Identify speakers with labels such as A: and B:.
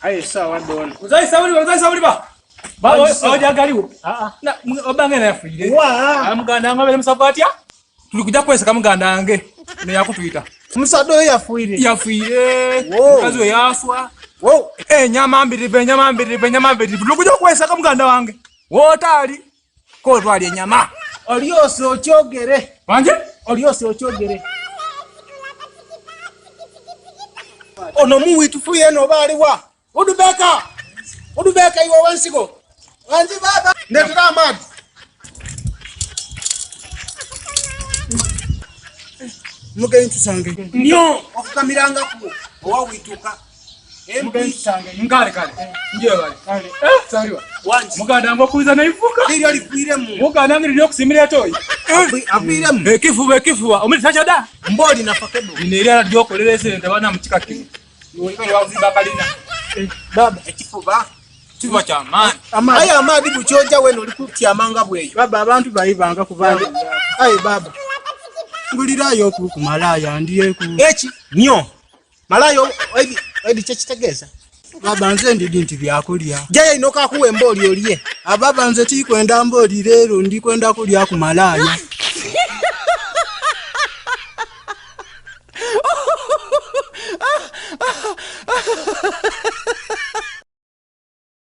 A: Aye sawa dona.
B: Muzayi sabuli muzayi sabuli ba. Ba oja galiwo. Ah ah. Obange na yafuire.
A: Wa.
B: Muganda wange abere musavu atya? Tuli kuja kweseka muganda wange. Ne yakutwita.
A: Omusaadha oyo yafuire.
B: Yafuire. Mukazi we yaswa.
A: Wo.
B: Enyama mbirivu enyama mbirivu enyama mbirivu. Tuli kuja kweseka muganda wange. Wotali. Ko twali enyama.
A: Olyose okyogere.
B: Wanje?
A: Olyose okyogere. Ono muwitufu yena oba aliwa? Udubeka! Udubeka iwe wensigo.
C: Wanji baba.
A: Ndetera amaadhi.
C: Mugenyi tusange.
A: Nyo okukamirangaku owa wituka.
B: Nkale kale. Ngiye bale. Eh, saliwa. Muganda wange okuiza naivuka.
A: Liryo likwiremu.
B: Muganda wange liryo okusimira etoyi.
A: Akwiremu.
B: Ekifuba ekifuba. Omuli tachada.
A: Mboli na fakedo.
B: Ine era lyokolera esente bana mukika kino. Iwe wazimba kalina.
C: Baba.
A: Ekifuba.
B: Kifuba kya maani.
A: Aye amaadhi bukyoja wena oli kutyamanga bweyo.
C: Baba abantu bayibanga kubanga. Aye baba. Ngulirayo ku kumalaya ndiyeku.
A: Eki nyo. Malayo oidi oidi kyekitegeeza.
C: Baba nze ndidi nti byakulya.
A: Jaye ino kakuwa embooli olye.
C: Ababa nze tikwenda mbooli leero ndi kwenda kulya ku malaya.